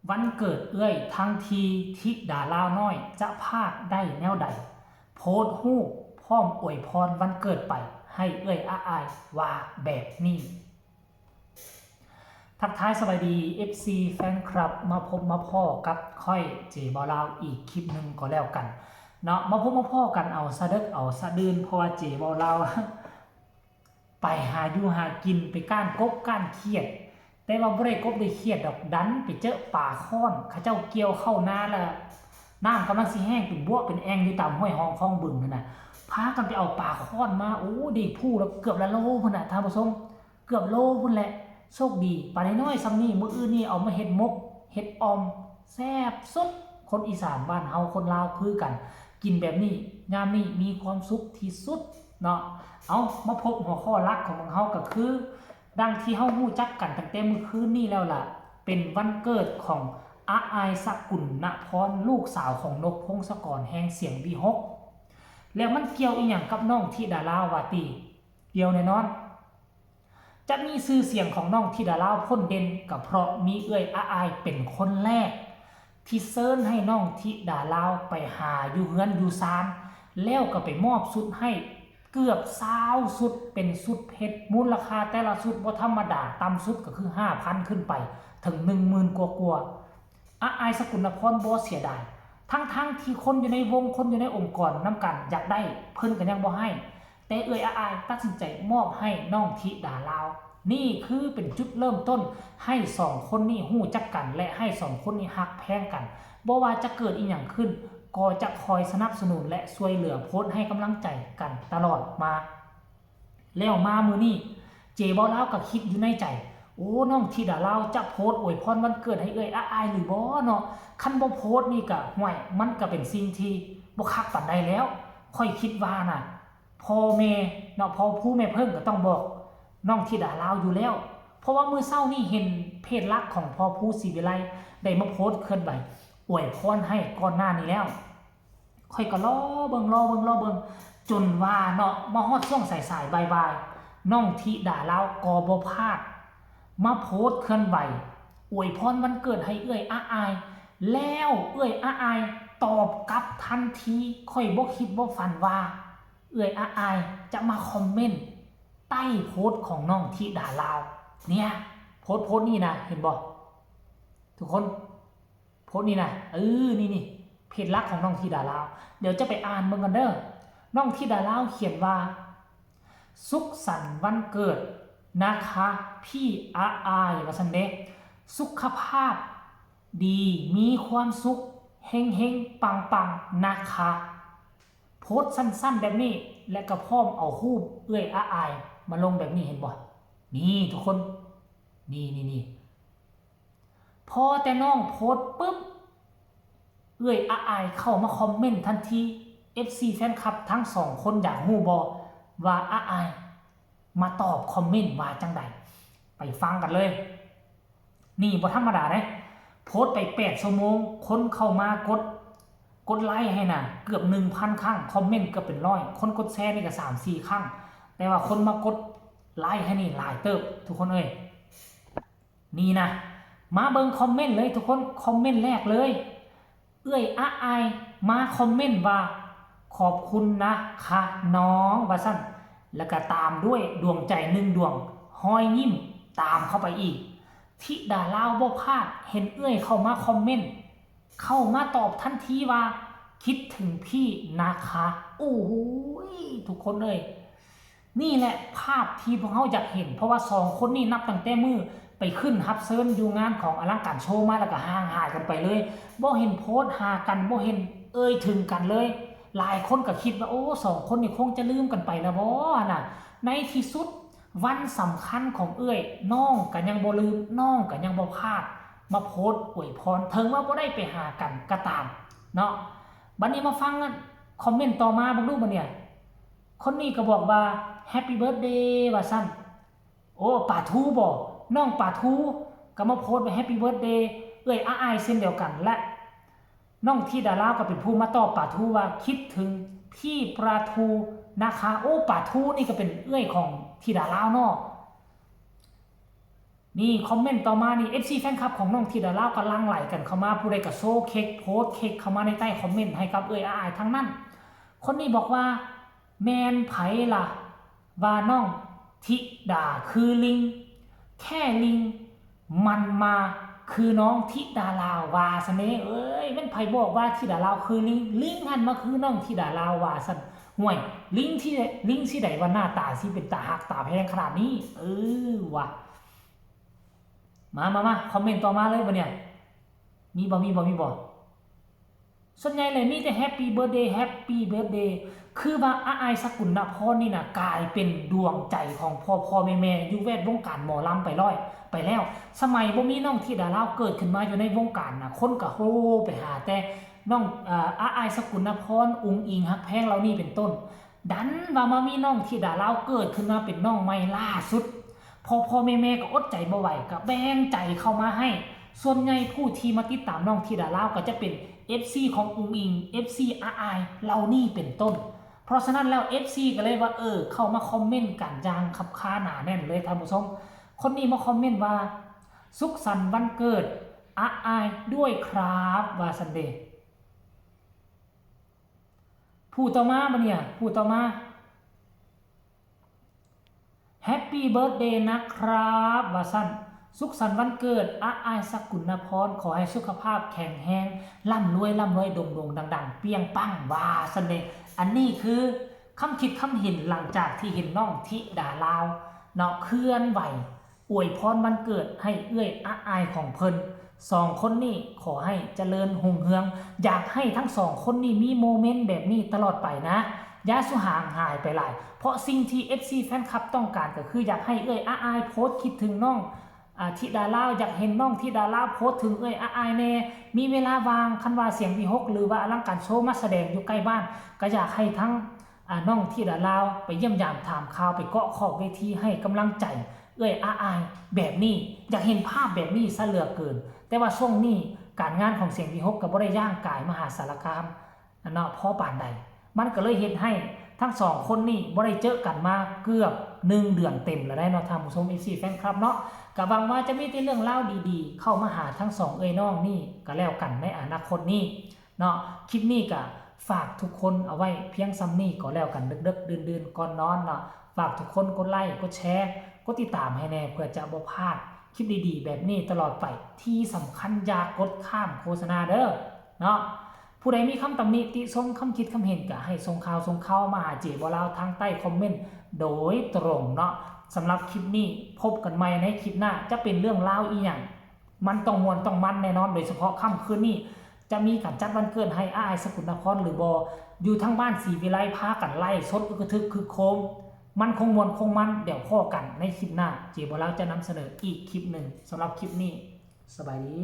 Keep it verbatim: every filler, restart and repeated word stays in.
วันเกิดเอื้อยทั้งที ธิดาลาวน้อยจะพลาดได้แนวใด โพสต์รูปพร้อมอวยพรวันเกิดไปให้เอื้อยอาอายว่าแบบนี้ ทักทายสบายดี เอฟซี แฟนคลับ มาพบมาพ้อกับข้อยเจบ่าวลาวอีกคลิปหนึ่งก็แล้วกันเนาะ มาพบมาพ้อกันเอาสะเดิกเอาสะดื่น เพราะว่าเจบ่าวลาว ไปหาอยู่หากินไปก้านกบก้านเขียด แต่ว่าบ่ได้กบได้เขียดดอก ดันไปเจอปลาข้อน เขาเจ้าเกี่ยวเข้านาแล้ว น้ำกำลังสิแห้งเป็นบัวเป็นแอ่งอยู่ตามห้วยหองคลองบึงนั่นน่ะ พากันไปเอาปลาข้อนมา โอ้ ได้ผู้ละเกือบละโลพุ้นน่ะท่านผู้ชม เกือบโลพุ้นแหละ โชคดี ปลาน้อยๆส่ำนี้ มื้ออื่นนี่เอามาเฮ็ดหมก เฮ็ดอ่อม แซ่บสุด คนอีสานบ้านเฮาคนลาวคือกัน กินแบบนี้ ยามนี้มีความสุขที่สุดเนาะ เอา มาพบหัวข้อหลักของพวกเฮาก็คือ ดังที่เฮารู้จักกันตั้งแต่มื้อคืนนี้แล้วล่ะ เป็นวันเกิดของอาอายสกุลนพร ลูกสาวของนกพงศกรแห่งเสียงวีหก แล้วมันเกี่ยวอีหยังกับน้องธิดาลาววาติ เกี่ยวแน่นอน จะมีชื่อเสียงของน้องธิดาลาวพ้นเด่นก็เพราะมีเอื้อยอาอายเป็นคนแรก ที่เชิญให้น้องธิดาลาวไปหาอยู่เฮือนอยู่ซาน แล้วก็ไปมอบชุดให้เกือบซาวชุด เป็นชุดเพชร มูลค่าแต่ละชุดบ่ธรรมดา ต่ำสุดก็คือห้าพันขึ้นไป ถึงหนึ่งหมื่นกว่าๆ อาอายสกุลนพรบ่เสียดาย ทั้งๆที่คนอยู่ในวง คนอยู่ในองค์กรนำกันอยากได้ เพิ่นก็ยังบ่ให้ แต่เอื้อยอาอายตัดสินใจมอบให้น้องธิดาลาว นี่คือเป็นจุดเริ่มต้นให้สองคนนี้รู้จักกัน และให้สองคนนี้ฮักแพงกัน บ่ว่าจะเกิดอีหยังขึ้น ก็จะคอยสนับสนุนและช่วยเหลือ โพสต์ให้กำลังใจกันตลอดมา แล้วมามื้อนี้ เจบ่าวลาวก็คิดอยู่ในใจ โอ้ น้องธิดาลาวจะโพสต์อวยพรวันเกิดให้เอื้อยอาอายหรือบ่เนาะ คันบ่โพสต์นี่ก็ ห่วย มันก็เป็นสิ่งที่บ่คักปานใดแล้ว ข้อยคิดว่านะ พ่อแม่เนาะ พ่อผู้แม่เพิ่งก็ต้องบอกน้องธิดาลาวอยู่แล้ว เพราะว่ามื้อเช้านี่เห็นเพจหลักของพ่อผู้ศรีวิไลได้มาโพสต์เคลื่อนไหวอวยพรให้ก่อนหน้านี้แล้ว ข้อยก็รอเบิ่ง รอเบิ่ง รอเบิ่ง จนว่าเนาะ มาฮอดช่วงสายๆ บ่ายๆ น้องธิดาลาวก็บ่พลาด มาโพสต์เคลื่อนไหวอวยพรวันเกิดให้เอื้อยอาอาย แล้วเอื้อยอาอายตอบกลับทันที ข้อยบ่คิดบ่ฝันว่า เอื้อยอาอายจะมาคอมเมนต์ใต้โพสต์ของน้องธิดาลาว เนี่ย โพสต์ โพสต์นี่นะ เห็นบ่ ทุกคน โพสต์นี่นะ เออ นี่นี่ เพจหลักของน้องธิดาลาว เดี๋ยวจะไปอ่านเบิ่งกันเด้อ น้องธิดาลาวเขียนว่า สุขสันต์วันเกิดนะคะพี่อาอาย ว่าซั่นเด้ สุขภาพดี มีความสุข เฮงๆ ปังๆ นะคะ โพสต์สั้นๆ แบบนี้ และก็พร้อมเอารูปเอื้อยอาอายมาลงแบบนี้ เห็นบ่ นี่ทุกคน นี่นี่นี่ พอแต่น้องโพสต์ปุ๊บ เอื้อยอาอายเข้ามาคอมเมนต์ทันที เอฟซี แฟนคลับทั้งสองคนอยากรู้บ่ว่าอาอายมาตอบคอมเมนต์ว่าจั่งใด ไปฟังกันเลย นี่บ่ธรรมดาเด้ โพสต์ไปแปดชั่วโมง คนเข้ามากด กดไลค์ให้น่ะ เกือบหนึ่งพันครั้ง คอมเมนต์เกือบเป็นร้อย คนกดแชร์นี่ก็สามสี่ครั้ง แต่ว่าคนมากดไลค์ให้นี่หลายเติบ ทุกคนเอ้ย นี่นะ มาเบิ่งคอมเมนต์เลยทุกคน คอมเมนต์แรกเลย เอื้อยอาอายมาคอมเมนต์ว่า ขอบคุณนะคะน้อง ว่าซั่น แล้วก็ตามด้วยดวงใจหนึ่งดวง ฮอยยิ้มตามเข้าไปอีก ธิดาลาวบ่พลาด เห็นเอื้อยเข้ามาคอมเมนต์ เข้ามาตอบทันทีว่า คิดถึงพี่นะคะ โอ้โหย ทุกคนเอ้ย นี่แหละภาพที่พวกเฮาอยากเห็น เพราะว่าสองคนนี้นับตั้งแต่มื้อไปขึ้นรับเชิญอยู่งานของอลังการโชว์มา แล้วก็ห่างหายกันไปเลย บ่เห็นโพสต์หากัน บ่เห็นเอ่ยถึงกันเลย หลายคนก็คิดว่า โอ้ สองคนนี่คงจะลืมกันไปแล้วบ่น่ะ ในที่สุดวันสำคัญของเอื้อย น้องก็ยังบ่ลืม น้องก็ยังบ่พลาด มาโพสต์อวยพร ถึงว่าบ่ได้ไปหากันก็ตามเนาะ บัดนี้มาฟังคอมเมนต์ต่อมาเบิ่งดูบัดเนี่ย คนนี้ก็บอกว่า Happy Birthday ว่าซั่น โอ้ ปาทูบ่ น้องปาทูก็มาโพสต์ว่า Happy Birthday เอื้อยอาอายเช่นเดียวกัน และน้องธิดาลาวก็เป็นผู้มาตอบปาทูว่า คิดถึงพี่ปาทูนะคะ โอ้ ปาทูนี่ก็เป็นเอื้อยของธิดาลาวเนาะ นี่คอมเมนต์ต่อมานี่ เอฟซี แฟนคลับของน้องธิดาลาวก็หลั่งไหลกันเข้ามา ผู้ใดก็โชว์เค้ก โพสต์เค้กเข้ามาในใต้คอมเมนต์ให้กับเอื้อยอ้ายทั้งนั้น คนนี้บอกว่า แม่นไผล่ะ ว่าน้องธิดาคือลิง แค่ลิง มันมาคือน้องธิดาลาว ว่าซะแหน่ เอ้ย แม่นไผบอกว่าธิดาลาวคือลิง ลิงหันมาคือน้องธิดาลาว ว่าซั่น ห่วย ลิงที่ ลิงที่ใดว่าหน้าตาสิเป็นตาฮักตาแพงขนาดนี้ เออว่ะ มามามาคอมเมนต์ต่อมาเลยบ่เนี่ย มีบ่ มีบ่ มีบ่ ส่วนใหญ่เลยมีแต่ Happy Birthday Happy Birthday คือว่าอ้ายสกุลนพรนี่นะกลายเป็นดวงใจของพ่อพ่อแม่แม่อยู่แวดวงการหมอลำไปร้อยไปแล้ว สมัยบ่มีน้องธิดาลาวเกิดขึ้นมาอยู่ในวงการนะ คนก็โฮไปหาแต่น้อง เอ่อ อ้ายสกุลนพร อุ๋งอิ๋ง ฮักแพง เหล่านี้เป็นต้น ดันว่ามามีน้องธิดาลาวเกิดขึ้นมาเป็นน้องใหม่ล่าสุด พ่อพ่อแม่แม่ก็อดใจบ่ไหวก็แบ่งใจเข้ามาให้ ส่วนใหญ่ผู้ที่มาติดตามน้องธิดาลาวก็จะเป็น เอฟซี ของอุ๋งอิ๋ง เอฟซี อ้ายเหล่านี้เป็นต้น เพราะฉะนั้นแล้ว เอฟซี ก็เลยว่า เออ เข้ามาคอมเมนต์กันอย่างคับคาหนาแน่นเลยท่านผู้ชม คนนี้มาคอมเมนต์ว่า สุขสันต์วันเกิดอ้ายด้วยครับ ว่าซั่นเด้ ผู้ต่อมาบ่เนี่ย ผู้ต่อมา Happy Birthday นะครับ ว่าซั่น สุขสันต์วันเกิดอ้ายสกุลนพร ขอให้สุขภาพแข็งแรง ร่ำรวย ร่ำรวย โด่งๆ ดังๆ เปรี้ยงปัง ว่าซั่นเด้ อันนี้คือคำคิดคำเห็นหลังจากที่เห็นน้องธิดาลาวเนาะ เคลื่อนไหว อวยพรวันเกิดให้เอื้อยอ้ายของเพิ่น สองคนนี้ขอให้เจริญรุ่งเรือง อยากให้ทั้งสองคนนี้มีโมเมนต์แบบนี้ตลอดไปนะ อย่าสู่ห่างหายไปหลาย เพราะสิ่งที่ เอฟซี แฟนคลับต้องการก็คืออยากให้เอื้อยอ้ายโพสต์คิดถึงน้อง อ่า ธิดาลาว อยากเห็นน้องธิดาลาวโพสต์ถึงเอื้อยอ้ายแน่ มีเวลาว่าง คันว่าเสียงวิหค หรือว่าอลังการโชว์มาแสดงอยู่ใกล้บ้าน ก็อยากให้ทั้ง อ่า น้องธิดาลาวไปเยี่ยมยามถามข่าว ไปเกาะขอบเวทีให้กำลังใจเอื้อยอ้ายแบบนี้ อยากเห็นภาพแบบนี้ซะเหลือเกิน แต่ว่าช่วงนี้การงานของเสียงวิหคก็บ่ได้ย่างกายมาหาสารคามเนาะ พอปานใด มันก็เลยเฮ็ดให้ทั้งสองคนนี้บ่ได้เจอกันมาเกือบหนึ่งเดือนเต็มแล้วได้เนาะท่านผู้ชม เอฟซี แฟนคลับเนาะ ก็หวังว่าจะมีแต่เรื่องราวดีๆ เข้ามาหาทั้งสองเอื้อยน้องนี่ก็แล้วกันในอนาคตนี้เนาะ คลิปนี้ก็ฝากทุกคนเอาไว้เพียงส่ำนี้ก็แล้วกัน ดึกๆ ดื่นๆ ก่อนนอนเนาะ ฝากทุกคนกดไลค์ กดแชร์ กดติดตามให้แน่ เพื่อจะบ่พลาดคลิปดีๆ แบบนี้ตลอดไป ที่สำคัญอย่ากดข้ามโฆษณาเด้อเนาะ ผู้ใดมีคำตำหนิติชม คำคิดคำเห็นก็ให้ส่งข่าวส่งข่าวมาหาเจบ่าวลาวทางใต้คอมเมนต์โดยตรงเนาะ สำหรับคลิปนี้พบกันใหม่ในคลิปหน้า จะเป็นเรื่องราวอีหยัง มันต้องม่วนต้องมันแน่นอน โดยเฉพาะค่ำคืนนี้ จะมีการจัดวันเกิดให้อ้ายสกุลนพรหรือบ่ อยู่ทางบ้านศรีวิไลพากันไลฟ์สดอึกกระทึกคึกโครม มันคงม่วนคงมัน เดี๋ยวพ้อกันในคลิปหน้า เจบ่าวลาวจะนำเสนออีกคลิปหนึ่ง สำหรับคลิปนี้ สบายดี